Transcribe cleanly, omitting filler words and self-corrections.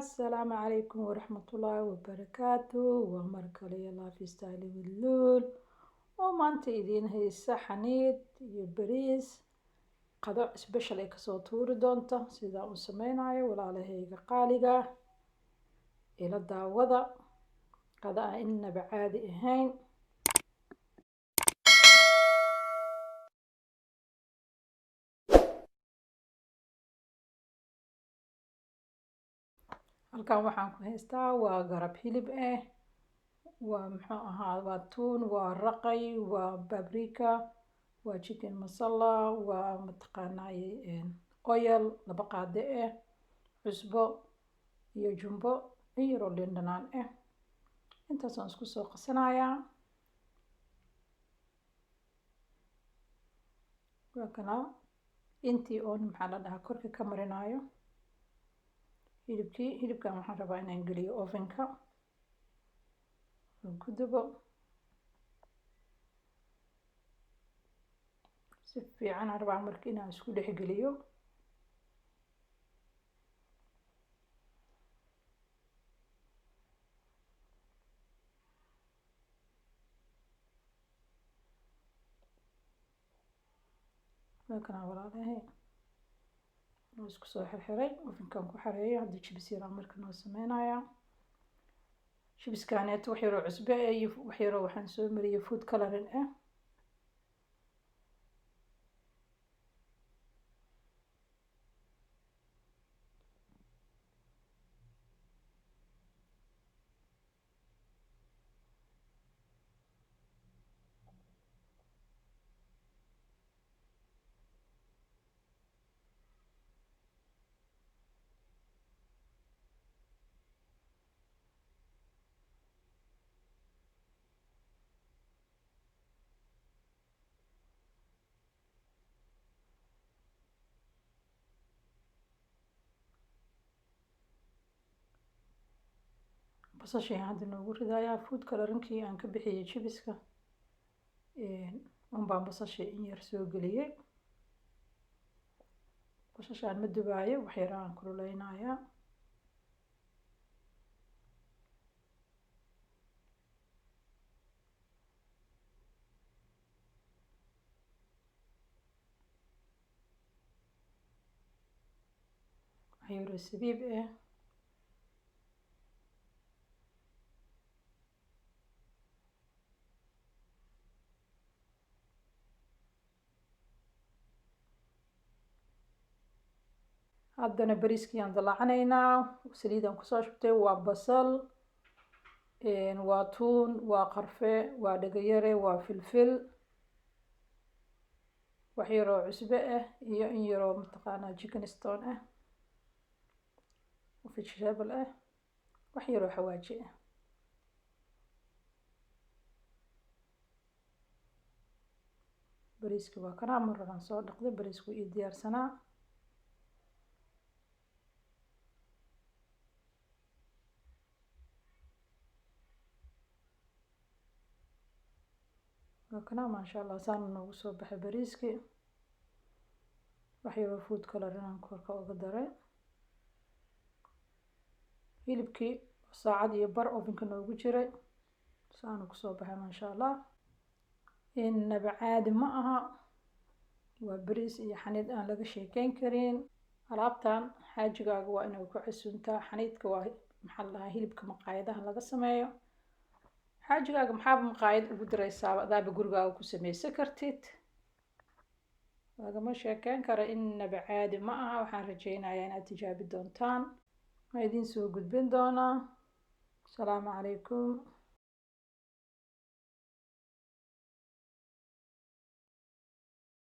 Asalaamu calaykum waraxmatullaahi wabarakaatu. Waa mar kale iyo Lifestyle with Luul oo maanta idiin haysa xaniid iyo bariis qado special ay kasoo tuuri doonto. Sidaa u sameynayo, walaalahayga qaaliga, ila daawada qada aan inaba caadi ahayn. Halkan waxaan ku haystaa waa garab hilib ah, waa muxuu ahaa, waa tuun, waa raqay, waa paprika, waa chicken masala, waa mataqaanaa oil 2 qaade ah, cusbo iyo jumbo in yaroo liin dhanaan ah. Intaasaan isku soo qasanayaa. Waa kana intii oon maxaa la dhahaa korka ka marinayo hilibkii. Hilibkan waxaan rabaa inaan geliyo ovenka oon ku dubo si fiican. Aan rabaa marka inaan isku dhex geliyo. Waa kana, walaalahay, oo isku soo xirxiray, ovenkan ku xareeyay. Hadda jibis yaraa marka noo sameynayaa. Jibiskaaneeto wax yaroo cusbo ah iyo wax yaroo waxaan soo mariyay food coloring ah. Basasha ayaan hadda noogu ridayaa. Food coloringkii aan ka bixiyey jibiska un baan basasha in yar soo geliyey. Basashaan ma dubaayo, wax yar aan kululeynayaa. Wax yaroo sabiib ah. Haddana bariiskii aan dalaacanaynaa. Saliidaan kusoo shubtay. Waa basal, waa tuun, waa qarfe, waa dhagayare, waa filfil, wax yaroo cusbe ah iyo in yaroo mataqaanaa chicken stock ah, vegetable ah, wax yaroo xawaaji ah. Bariiski waa kanaa, mar horaan soo dhaqday bariisku, ii diyaarsanaa. Waa kanaa, maasha Allah, saana noogu soo baxay bariiskii. Wax yaroo food color inaan korka uga daray. Hilibkii saacad iyo bar ovenka noogu jiray saanu kusoo baxay, maasha Allah, inaba caadi ma aha. Waa bariis iyo xaniid aan laga sheekeyn karin. Alaabtan xaajigaaga waa inay ku casuuntaa. Xaniidka waa maxaa la dhahaa, hilibka maqaayadaha laga sameeyo. Xaajigaaga maxaaba maqaayad ugu diraysaaba, adaaba gurigaaga ku sameysan kartid. Lagama sheekeyn karo, inaba caadi ma aha. Waxaan rajeynayaa inaad tijaabi doontaan. Waa idiin soo gudbin doonaa. Asalaamu calaykum.